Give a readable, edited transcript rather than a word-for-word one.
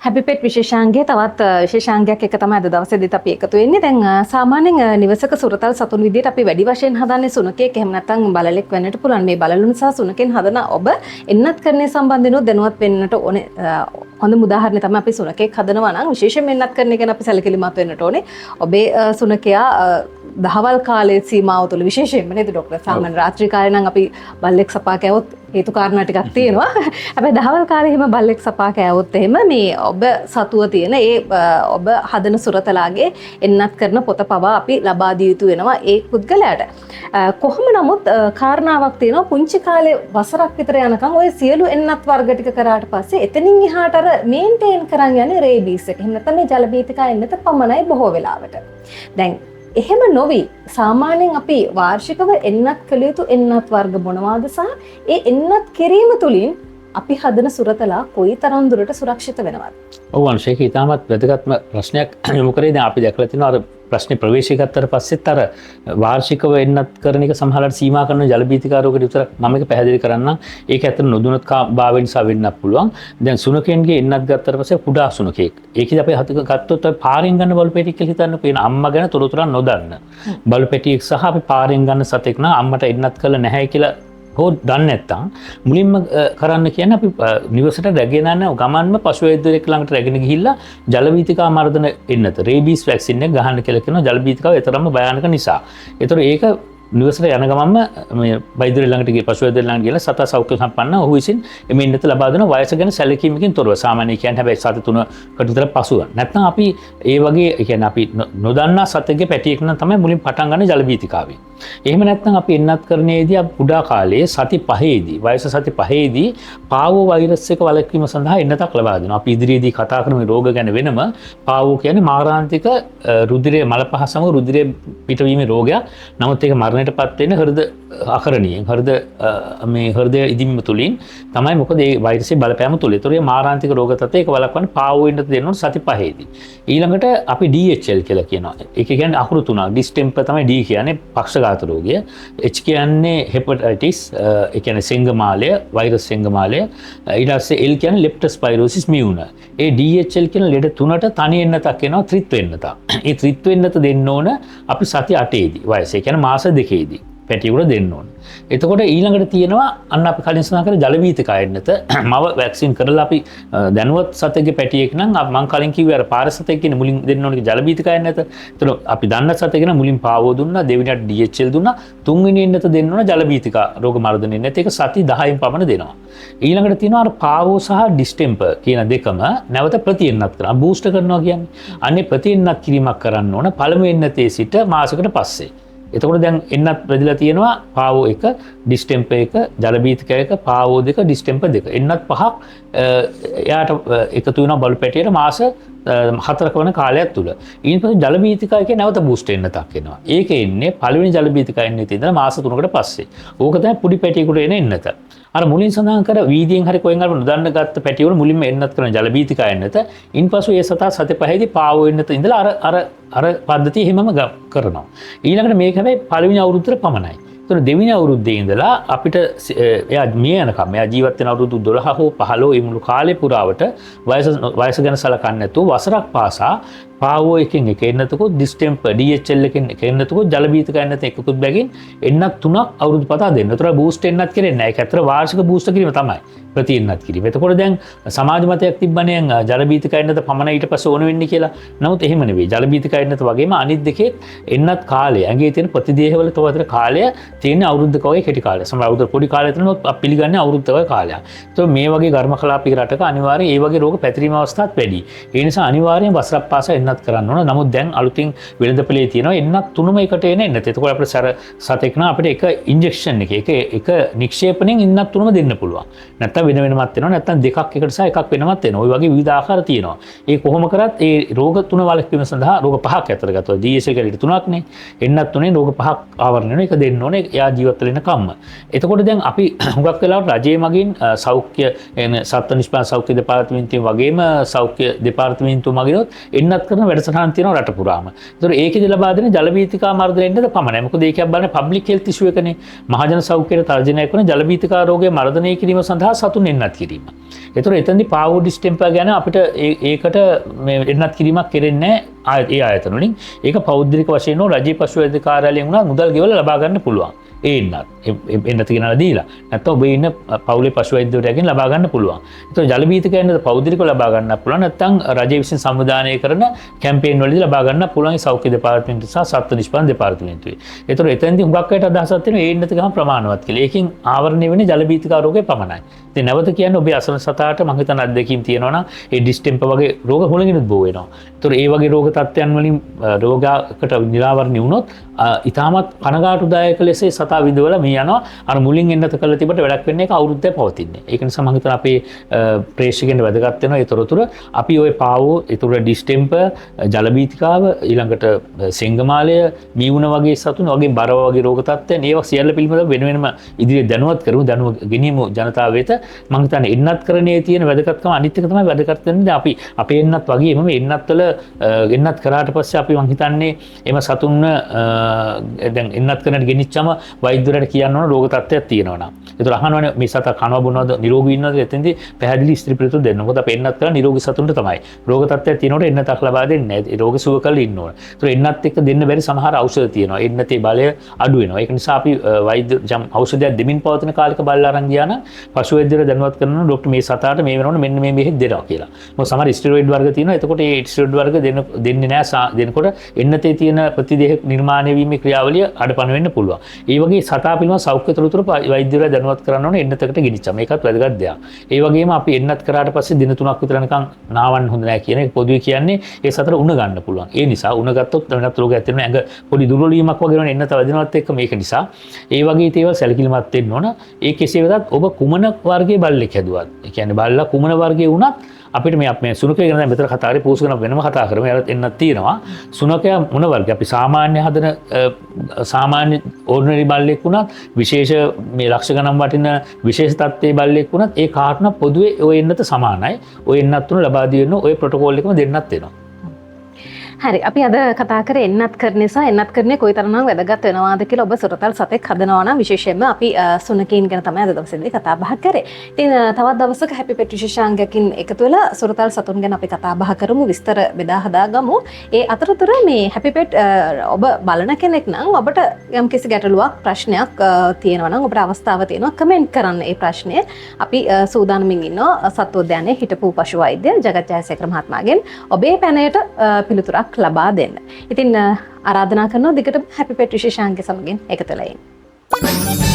හැපි pet විශේෂාංගයේ තවත් විශේෂාංගයක් එක තමයි අද දවසේදීත් අපි එකතු වෙන්නේ. දැන් සාමාන්‍යයෙන් නිවසක සුරතල් සතුන් විදියට අපි වැඩි වශයෙන් හදන්නේ සුනකයෙක්, එහෙම නැත්නම් බලලෙක් වෙන්නට පුළුවන්. මේ බලලුන් සහ සුනකෙන් හදන ඔබ එන්නත් කරන්නේ සම්බන්ධිනොත් දැනුවත් වෙන්නට ඕනේ. හොඳම උදාහරණය තමයි අපි සුනකයෙක් හදනවා නම් විශේෂයෙන්ම එන්නත් කරන එක ගැන අපි සැලකිලිමත් වෙන්නට ඕනේ. ඔබේ සුනකයා දහවල් කාලයේ සීමාව තුළ විශේෂයෙන්ම නේද ඩොක්ටර්? සාමාන්‍ය රාත්‍රී කාලේ නම් අපි බල්ලෙක් සපා කෑවොත් හේතු කාරණා ටිකක් තියෙනවා. හැබැයි දහවල් කාලේ එහෙම බල්ලෙක් සපා කෑවොත් එහෙම මේ ඔබ සතුව තියෙන ඒ ඔබ හදන සුරතලාගේ එන්නත් කරන පොත පවා අපි ලබා දිය යුතු වෙනවා ඒ පුද්ගලයාට. කොහොම නමුත් කාරණාවක් තියෙනවා, පුංචි කාලේ වසරක් විතර යනකම් ඔය සියලු එන්නත් වර්ග ටික කරාට පස්සේ එතනින් එහාට අර මේන්ටේන් කරන් යන්නේ රේබීස් එක. එහෙම නැත්නම් මේ ජලබීතිකා එන්නත පමණයි බොහෝ වෙලාවට. දැන් එහෙම නොවි සාමාන්‍යයෙන් අපි වාර්ෂිකව එන්නත් කළ යුතු එන්නත් වර්ග මොනවාද සහ ඒ එන්නත් කිරීම තුළින් අපි හදන සුරතලා කොයි තරම් දුරට සුරක්ෂිත වෙනවද? ඔව් අනුෂ, ඒක ඉතාමත් වැදගත්ම ප්‍රශ්නයක් යොමු කරේ. දැන් අපි දැකලා තියෙනවා අර ප්‍රශ්නේ ප්‍රවේශය ගත්තට පස්සෙත් අර වාර්ෂිකව එන්නත් කරන එක සමහරවිට සීමා කරන ජලබීතිකා රෝග විතරක්. මම ඒක පැහැදිලි කරන්නම්. ඒක ඇත්තට නොදුනත් භාවය නිසා වෙන්නත් පුළුවන්. දැන් සුනකයන්ගේ එන්නත් ගත්තට පස්සේ කුඩා සුනකයෙක්. ඒකෙදි අපි හත ගත්තොත් අපි පාරෙන් ගන්න බලු පැටියෙක් කියලා හිතන්නකෝ. එන අම්මා ගැන තොරතුරක් නොදන්න බලු පැටියෙක් සහ අපි පාරෙන් ගන්න සතෙක් නම් අම්මට එන්නත් කරලා නැහැ කියලා හෝ දන්නේ නැත්නම් මුලින්ම කරන්න කියන්නේ අපි නිවසට රැගෙන යන ගමන්ම පශු වෛද්‍යවරයෙක් ළඟට රැගෙන ගිහිල්ලා ජලබීතිකා මර්ධන එන්නත රේබීස් වැක්සින් එක ගහන්න කියලා කියනවා, ජලබීතිකාව ඒ තරම්ම භයානක නිසා. ඒතර ඒක නිවසට යන ගමන්ම මේ වෛද්‍යවරයෙක් ළඟට ගිහ පශු වෛද්‍යවරයෙක් ළඟට ගිහලා සතා සෞඛ්‍ය සම්පන්න ඔහු විසින් එම එන්නත ලබා දෙන වයස ගැන සැලකීමකින් තොරව, සාමාන්‍ය කියන්නේ හැබැයි සති 3කට විතර පසුව. නැත්නම් අපි ඒ වගේ, ඒ කියන්නේ අපි නොදන්නා සතෙක්ගේ පැටියෙක් නම් තමයි මුලින් පටන් ගන්න ජලබීතිකාවෙන්. එහෙම නැත්නම් අපි එන්නත් කරණයේදී අපි කුඩා කාලයේ සති පහේදී, වයස සති පහේදී පාවෝ වෛරස් එක වළක්වීම සඳහා එන්නතක් ලබා දෙනවා. අපි ඉදිරියේදී කතා කරන මේ රෝග ගැන වෙනම. පාවෝ කියන්නේ මාරාන්තික රුධිරය මල පහ සමග රුධිරය පිටවීමේ රෝගයක්. නමුත් ඒක මරණයට පත් වෙන්නේ හෘද අකරණියෙන්, මේ හෘදය ඉදිමීම තුලින් තමයි. මොකද ඒ වෛරසයේ බලපෑම තුල. ඒතර මේ මාරාන්තික රෝග තත්ත්වය ඒක වළක්වන්න පාවෝ එන්නත දෙන්න ඕන සති පහේදී. ඊළඟට අපි DHL කියලා කියනවා. ඒක කියන්නේ අකුරු තුනක්. ඩිස්ටෙම්පර් තමයි D කියන්නේ, පක්ෂඝාත රෝගය. H කියන්නේ හෙපටයිටිස්, ඒ කියන්නේ සෙංගමාලය, වෛරස් සෙංගමාලය. ඊට පස්සේ L කියන්නේ ලෙප්ටොස්පයිරෝසිස් මියුන. ඒ DHL කියන ලෙඩ තුනට තනි එන්නතක් එනවා, ත්‍රිත්ව එන්නතක්. ඒ ත්‍රිත්ව එන්නත දෙන්න ඕන අපි සති 8ේදී වයස. ඒ කියන්නේ මාස දෙකේදී පැටියෙකුට දෙන්න ඕන. එතකොට ඊළඟට තියෙනවා අන්න අපි කලින් සඳහන් කර ජලබීතිකා එන්නත. මව වැක්සින් කරලා අපි දැනුවත් සතෙක්ගේ පැටියෙක් නම් මං කලින් කිව්වේ අර පාර සතෙක් කියන මුලින් දෙන්න ඕන ජලබීතිකා එන්නත. එතකොට අපි දන්න සතෙක් නම් මුලින් පාවෝ දුන්නා, දෙවෙනියට DHL දුන්නා, තුන්වෙනි එන්නත දෙන්න ඕන ජලබීතිකා රෝග මර්ධන එන්නත. ඒක සති 10න් පමණ දෙනවා. ඊළඟට තියෙනවා අර පාවෝ සහ ඩිස්ටෙම්පර් කියන දෙකම නැවත ප්‍රතිඑන්නත් කරනවා. බූස්ටර් කරනවා කියන්නේ. අනේ ප්‍රතිඑන්නත් කිරීමක් කරන්න ඕන පළමු එන්නතේ සිට මාසෙකට පස්සේ. එතකොට දැන් එන්නත් වැදිලා තියෙනවා පාවෝ එක, ඩිස්ටෙම්පර් එක, ජලබීතික එක, පාවෝ දෙක, ඩිස්ටෙම්පර් දෙක. එන්නත් පහක් එයාට එකතු වෙනවා බලු පැටියට මාස 4ක වන කාලයක් තුල. ඊට පස්සේ ජලබීතිකා එකේ නැවත බූස්ටර් එන්නතක් එනවා. ඒක එන්නේ පළවෙනි ජලබීතිකා එන්නේ ඉඳලා මාස 3කට පස්සේ. ඕක තමයි පොඩි පැටියෙකුට එන එන්නත. අර මුලින් සඳහන් කර වීදියෙන් හරි කොහෙන් හරි නොදන්න ගත්ත පැටියවල මුලින්ම එන්නත් කරන ජලබීතිකා එන්නත. ඉන්පසු ඒ සතා සති පහේදී පාවෝ එන්නත ඉඳලා අර අර අර පද්ධතිය එහෙමම කරනවා. ඊළඟට මේක හැබැයි පළවෙනි අවුරුද්දට පමණයි. එතකොට දෙවෙනි අවුරුද්දේ ඉඳලා අපිට එයා මිය යනකම්, එයා ජීවත් වෙන අවුරුදු 12 හෝ 15 මේ මුළු කාලේ පුරාවට වයස ගැන සලකන්නේ නැතුව වසරක් පාසා පාවෝ එකෙන් එක එන්නතකොත්, ඩිස්ටෙම්පර් DHL එකෙන් එක එන්නතකොත්, ජලබීතික එන්නත එකකුත් බැගින් එන්නත් තුනක් අවුරුදු පතා දෙන්න. ඒතර බූස්ට් එන්නත් කරන්නේ නැහැ. ඒක ඇත්තට වාර්ෂික බූස්ට් කිරීම තමයි ප්‍රති එන්නත් කිරීම. එතකොට දැන් සමාජ මතයක් තිබ්බනේ ජලබීතික එන්නත පමණ ඊට පස්සේ ඕන වෙන්නේ කියලා. නමුත් එහෙම නෙවෙයි. ජලබීතික එන්නත වගේම අනිත් දෙකේ එන්නත් කාලය, ඇඟේ තියෙන ප්‍රතිදේහවල තව අතර කාලය තියෙන අවුරුද්දක වගේ කෙටි කාලය. සමහර අවුරුද්ද පොඩි කාලය තියෙනවා, අපි පිළිගන්නේ අවුරුද්දක වගේ කාලයක්. ඒතකොට මේ වගේ ඝර්ම කලාපික රටක අනිවාර්යයෙන් ඒ වගේ රෝග පැතිරීම අවස්ථාත් වැඩි. ඒ නිසා අනිවාර්යයෙන් වසරක් පාසා එන්නත් කරන්න ඕන. නමුත් දැන් අලුතින් වෙළඳපොලේ තියෙනවා එන්නත් තුනම එකට එන එන්නත්. එතකොට අපිට සැර සතෙක් නම් අපිට එක ඉන්ජෙක්ෂන් එක, එක නික්ෂේපණයෙන් එන්නත් තුනම දෙන්න පුළුවන්. නැත්තම් වෙන වෙනමත් වෙනවා. නැත්තම් දෙකක් එකට සහ එකක් වෙනමත් වෙනවා. ඔය වගේ විවිධ ආකාර තියෙනවා. ඒ කොහොම කරත් ඒ රෝග තුන වළක්වීම සඳහා රෝග පහක් ඇතර ගත්තොත් DSL කියලා තුනක්නේ. එන්නත් තුනේ රෝග පහක් ආවරණය වෙනවා. එක දෙන්න ඕනේ එයා ජීවත් වෙන කම්ම. එතකොට දැන් අපි හුඟක් වෙලාවට රජයේ මගින් සෞඛ්‍ය එන සත්ව නිෂ්පාදන සෞඛ්‍ය දෙපාර්තමේන්තුව වගේම සෞඛ්‍ය දෙපාර්තමේන්තුව මගිනොත් එන්නත් කරන කරන වැඩසටහන් තියෙනවා රට පුරාම. ඒතර ඒකෙදි ලබා දෙන ජලබීතිකා මර්ධනය එන්නත පමණයි. මොකද ඒක අපි බලන්නේ පබ්ලික් හෙල්ත් ඉෂුව එකනේ. මහජන සෞඛ්‍යයට තර්ජනයක් වන ජලබීතිකා රෝගය මර්ධනය කිරීම සඳහා සතුන් එන්නත් කිරීම. ඒතර එතනදි පාවෝ ඩිස්ටෙම්පර් ගැන අපිට ඒකට මේ එන්නත් කිරීමක් කෙරෙන්නේ නැහැ ඒ ආයතන වලින්. ඒක පෞද්ගලික වශයෙන් හෝ රජයේ පශු වෛද්‍ය කාර්යාලයෙන් වුණා මුදල් ගෙවලා ලබා ගන්න පුළුවන්. ඒ එන්නත් එන්නත ගෙනලා දීලා නැත්නම් ඔබ ඉන්න පවුලේ පශු වෛද්‍යවරයාගෙන් ලබා ගන්න පුළුවන්. ඒතර ජලබීතික එන්නත පෞද්ගලිකව ලබා ගන්න පුළුවන්, නැත්නම් රජය විසින් සංවිධානය කරන කැම්පේන් වලදී ලබා ගන්න පුළුවන් සෞඛ්‍ය දෙපාර්තමේන්තුව සහ සත්ව නිෂ්පාදන දෙපාර්තමේන්තුවේ. ඒතර එතනදී හුඟක් අයට අදහසක් තියෙනවා ඒ එන්නත ගහම ප්‍රමාණවත් කියලා. ඒකෙන් ආවරණය වෙන්නේ ජලබීතිකා රෝගය පමණයි. ඉතින් නැවත කියන්නේ ඔබේ අසරණ සතාට මං හිතන අත්දැකීම් තියෙනවා නම් ඒ ඩිස්ටෙම්පර් වගේ රෝග හොළඟිනුත් බෝ වෙනවා. ඒතර ඒ වගේ රෝග තත්ත්වයන් වලින් රෝගයකට නිරාවරණය වුණොත් ඉතාමත් කනගාටුදායක ලෙස ඒ සතා විඳවලා මේ යනවා. අර මුලින් එන්නත කරලා තිබ්බට වැඩක් වෙන්නේ ඒක අවුරුද්දක් පවතින්නේ. ඒක නිසා මං හිතනවා අපේ ප්‍රේක්ෂකයන්ට වැදගත් වෙනවා ඒ තොරතුර. අපි ඔය පාවෝ, ඒතර ඩිස්ටෙම්පර්, ජලබීතිකාව, ඊළඟට සෙංගමාලය, මීවුණ වගේ සතුන් වගේ බරව වගේ රෝග තත්ත්වයන් ඒවා සියල්ල පිළිබඳව වෙන වෙනම ඉදිරියේ දැනුවත් කරමු, දැනුම ගෙනියමු ජනතාව වෙත. මං හිතන්නේ එන්නත් කරණයේ තියෙන වැදගත්කම අනිත් එක තමයි වැදගත් වෙන්නේ. දැන් අපි අපේ එන්නත් වගේම මේ එන්නත් වල එන්නත් කරාට පස්සේ අපි මං හිතන්නේ එම සතුන්ව දැන් එන්නත් කරන්නට ගෙනිච්චම වෛද්‍යවරයාට කියන්න ඕන රෝග තත්ත්වයක් තියෙනවා නම්. ඒතර අහනවනේ මේ සතා කනවා බොනවද නිරෝගී ඉන්නවද එතෙන්දී පැහැදිලි ස්ත්‍රී පිළිතුරු දෙන්න. මොකද අපි එන්නත් කරා නිරෝගී සතුන්ට තමයි. රෝග තත්ත්වයක් තියෙනකොට එන්නතක් ලබා දෙන්නේ නැහැ. ඒ රෝග සුව කරලා ඉන්න ඕන. ඒතර එන්නත් එක්ක දෙන්න බැරි සමහර ඖෂධ තියෙනවා. එන්නතේ බලය අඩු වෙනවා. ඒක නිසා අපි වෛද්‍ය ඖෂධයක් දෙමින් පවතින කාලෙක බලලා අරන් ගියා නම් පශු වෛද්‍යවරයා දැනුවත් කරනවා ඩොක්ටර් මේ සතාට මේ වෙනකොට මෙන්න මේ බෙහෙත් දෙනවා කියලා. මොකද සමහර ස්ටීරොයිඩ් වර්ග තියෙනවා. එතකොට ඒ ස්ටීරොයිඩ් වර්ග දෙන්නේ නැහැ. දෙනකොට එන්නතේ තියෙන ප්‍රතිදේහ නිර්මාණය වීමේ ක්‍රියාවලිය අඩපණ වෙන්න පුළුවන්. ඒ වගේ සතා පිළිබඳ සෞඛ්‍ය තොරතුරු වෛද්‍යවරයා දැනුවත් කරන්න ඕනේ එන්නතකට ගෙනිච්චම. ඒකත් වැදගත් දෙයක්. ඒ වගේම අපි එන්නත් කරාට පස්සේ දින 3ක් විතර යනකම් නාවන්න හොඳ නැහැ කියන එක පොදුවේ කියන්නේ ඒ සතර උණ ගන්න පුළුවන්. ඒ නිසා උණ ගත්තොත් වෙනත් රෝගයක් තියෙනවා. ඇඟ පොඩි දුර්වල වීමක් වගේ වෙනවා එන්නත වදිනවත් එක්ක මේක නිසා. ඒ වගේ දේවල් සැලකිලිමත් වෙන්න ඕන. ඒ කෙසේ වෙතත් ඔබ කුමන වර්ගයේ බල්ලෙක් හැදුවත්, ඒ කියන්නේ බල්ලා කුමන වර්ගයේ වුණත් අපිට මේ අපි මේ සුනඛය ගැන දැන් මෙතන කතා කරේ පූසු ගැන වෙනම කතා කරමු. එයාලත් එන්නත් තියෙනවා. සුනඛයා මොන වර්ගය? අපි සාමාන්‍ය හදන සාමාන්‍ය ඕඩිනරි බල්ලෙක් වුණත් විශේෂ මේ ලක්ෂ ගණන් වටින විශේෂ තත්ත්වයේ බල්ලෙක් වුණත් ඒ කාටුන පොදුවේ ඔය එන්නත සමානයි. ඔය එන්නත් තුන ලබා දී වෙන ඔය ප්‍රොටෝකෝල් එකම දෙන්නත් වෙනවා. හරි, අපි අද කතා කරේ එන්නත් කරන නිසා එන්නත් කරන්නේ කොයිතරම්නම් වැදගත් වෙනවාද කියලා ඔබ සුරතල් සතෙක් හදනවා නම් විශේෂයෙන්ම අපි සුනකීන් ගැන තමයි අද දවසේදී කතා බහ කරේ. ඉතින් තවත් දවසක හැපි පෙට් විශේෂාංගයකින් එකතු වෙලා සුරතල් සතුන් ගැන අපි කතා බහ කරමු, විස්තර බෙදා හදාගමු. ඒ අතරතුර මේ හැපි පෙට් ඔබ බලන කෙනෙක් නම් ඔබට යම්කිසි ගැටලුවක් ප්‍රශ්නයක් තියෙනවා නම් ඔබට අවස්ථාව තියෙනවා කමෙන්ට් කරන්න ඒ ප්‍රශ්නය. අපි සූදානමින් ඉන්නවා සත්වෝද්‍යානයේ හිටපු පශු වෛද්‍ය ජගත් ජයසේකර මහත්මයාගෙන් ඔබේ පැනයට පිළිතුරක් ලබා දෙන්න. ඉතින් ආරාධනා කරනවා දිගටම හැපි පෙට් විශේෂාංගය සමගින් එකතු වෙලා ඉන්න.